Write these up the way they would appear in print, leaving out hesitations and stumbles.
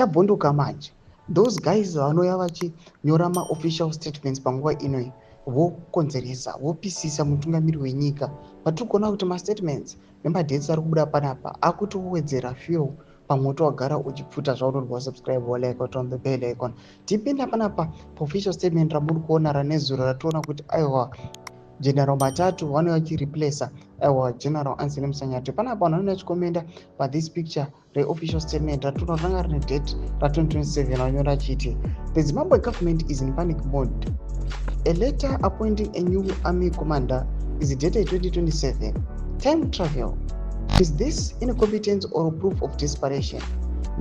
Chabvondoka manje. Those guys vanouya vachinyora maofficial statements panguva inoi vokonzeresa, vopisisa mutungamiri wenyika. Patiri kuona kuti mastatements nemadates ari kubuda panapa akutowedzera fuel pamoto wagara uchipfuta. Zvaunodwa, subscribe, walike, on the bell icon. Tipinda panapa paofficial statement ramuri kuona ranezuro, rationa kuti aiwa, General Matatu vanouya vachireplaca, aiwa, General Anselem Sanyatwe. Panapa vanhu vanouya vachikomenda pathis picture reofficial statement rationa ranga rine date ra2027. Vanyora achiti, "The Zimbabwe government is in panic mode. A letter appointing a new army commander is dated 2027. Time travel? Is this incompetence or proof of desperation?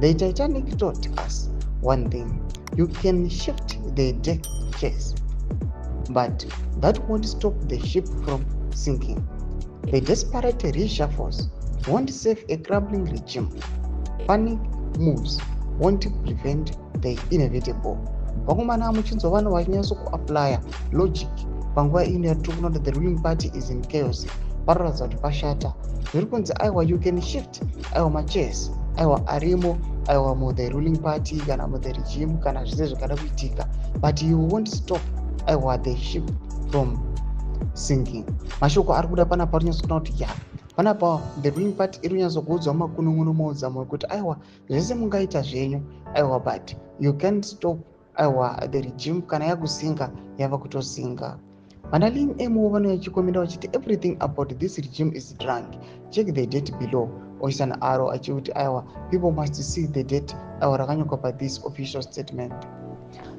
The Titanic taught us one thing: you can shift the deck chairs, but that won't stop the ship from sinking. The desperate reshuffles won't save a crumbling regime. Panic moves won't prevent the inevitable." Vakomana, muchinzwa vanhu vachinyatso kuapplya logic panguva ino yatiri kuona kuti the ruling party is in chaos. Paroratidza kuti pashata. Zviri kunzi aiwa, you can shift, aiwa, machairs, aiwa, arimo, aiwa, muthe ruling party kana muthe regime kana zvese zvingada kuitika, but you won't stop, aiwa, the ship from sinking. Mashoko ari kuda panapa rinyatsokuona kuti ya, panapa the ruling party iri kunyatsokuudzwa makunun'unu maudzamo ekuti aiwa, zvese mungaita zvenyu, aiwa, but you can't stop, aiwa, the regime. Kana yakusinga, yava kutosinga. Vanalin emo vanouya vachikomenda vachiti, "Everything about this regime is drunk. Check the date below." Oisa naaro achikuti aiwa, people must see the date, aiwa, rakanyorwa pathis official statement.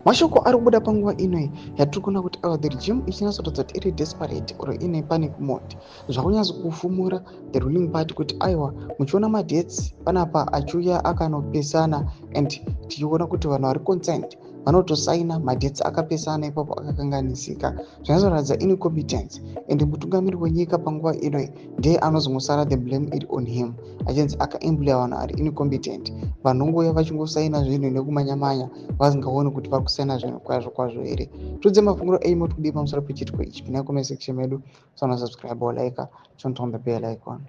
Mashoko ari kubuda panguva inoi yatiri kuona kuti aiwa, the regime ichinyatsoratidza kuti iri desperate or ine panic mode. Zvakunyatso kufumura the ruling party kuti aiwa, muchiona madates panapa achiuya akanopesana and tichiona kuti vanhu vari concerned vanotosaina madates akapesana ipapo, akakanganisika. Zvinatsoratidza incompetence, and mutungamiri wenyika panguva inoi ndiye anozongosara the blame iri on him, achinzi akaemploya vanhu ari incompetent, vanongouya vachingosaina zvinhu nekumanyamanya, vasingaoni kuti vari kusaina zvinhu kwazvo kwazvo here. Tudze mafungiro enyu, moti kudii pamusoro pechiitiko ichi? Pinai comment section medu, sana subscribe, like, turn on the bell icon.